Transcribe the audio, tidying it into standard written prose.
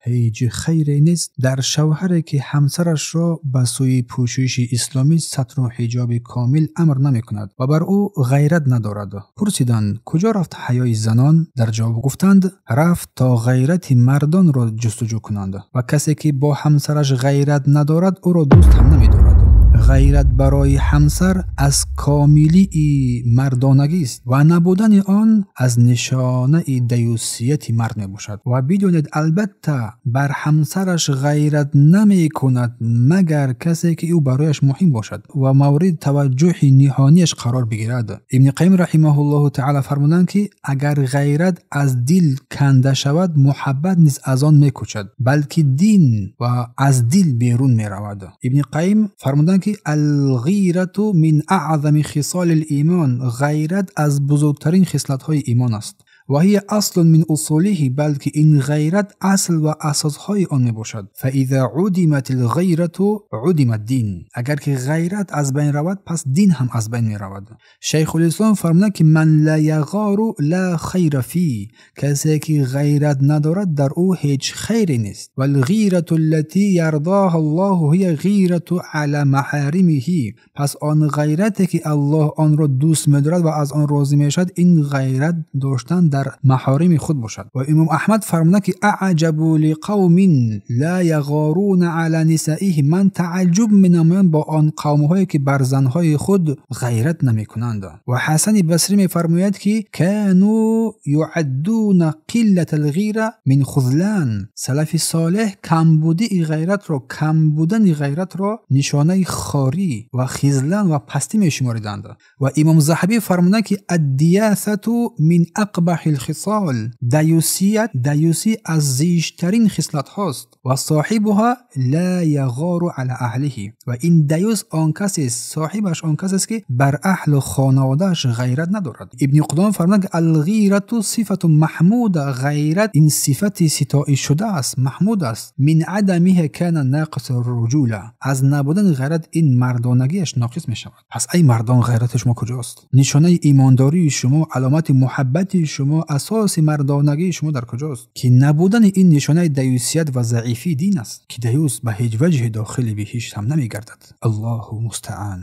Ҳеҷ хайре нест дар шавҳаре ки ҳамсарашро ба сӯи пӯшиши исломӣ сатру ҳиҷоби комил амр намекунад ва бар ӯ ғайрат надорад. Пурсиданд: куҷо рафт ҳаёи занон? Дар ҷавоб гуфтанд: рафт то ғайрати мардонро ҷустуҷӯ кунанд ва касе ки бо ҳамсараш ғайрат надорад, ӯро дӯст ҳам намедорад. Ғайрат барои ҳамсар аз комилии мардонагист ва набудани он аз нишонаи даюсияти мард мебошад. Ва бидонед, албатта бар ҳамсараш ғайрат намекунад, магар касе ки ӯ барояш муҳим бошад ва мавриди таваҷҷӯҳи ниҳонияш қарор бигирад. Ибни Қайим раҳимаҳуллоҳу таъала фармуданд, ки агар ғайрат аз дил канда шавад, муҳаббат низ аз он мекӯчад, балки дин ва аз дил берун меравад. Ибни Қайим фармуданд, ки алғайрату мин аъзами хисоли имон, ғайрат аз бузургтарин хислатҳои имон аст. Ва ҳия аслун мин усулиҳи, балки ин ғайрат асл ва асосҳои он мебошад. Фаиза удимат алғайрату удима дин, агар ки ғайрат аз байн равад, пас дин ҳам аз байн меравад. Шайхулислом фармуданд, ки ман ла яғору ла хайра фи, касе ки ғайрат надорад, дар ӯ ҳеҷ хайре нест. Валғайрату аллати ярдоҳа Аллоҳу ҳия ғайрату ала маҳаримиҳи, пас он ғайрате ки Аллоҳ онро дӯст медорад ва аз он розӣ мешавад, ин ғайрат доштан дар маҳорими худ бошад. Ва имом Аҳмад фармуданд, ки аъҷабу лиқавмин ла яғоруна ала нисаиҳим, ман таъаҷҷуб менамоям бо он қавмҳое ки бар занҳои худ ғайрат намекунанд. Ва Ҳасани Басрӣ мефармояд, ки кану юаддуна қиллата алғира мин хузлан, салафи солеҳ камбудии ғайратро, камбудани ғайратро нишонаи хорӣ ва хизлан ва пастӣ мешумориданд. Ва имом Заҳабӣ фармуданд, ки аддиясату мин ақбаҳи алхисол, даюсият, даюсӣ аз зиштарин хислатҳост ва соҳибуҳа ла яғору ала аҳлиҳи, ва ин даюс он касест, соҳибаш он касест ки бар аҳлу хонаводааш ғайрат надорад. Ибни Қудома фармуданд, ки алғайрату сифату маҳмуда, ғайрат ин сифати ситоиш шудааст, маҳмуд аст. Мин адамиҳа кана нақису руҷула, аз набудани ғайрат ин мардонагиаш ноқис мешавад. Пас ай мардон, ғайрати шумо куҷост? Нишонаи имондории шумо, аломати муҳаббати шумо, асоси мардонагии шумо дар куҷост? Ки набудани ин нишонаи даюсият ва заифии дин аст, ки даюс ба ҳеҷ ваҷҳи дохили биҳишт ҳам намегардад. Аллоҳу мустаъан.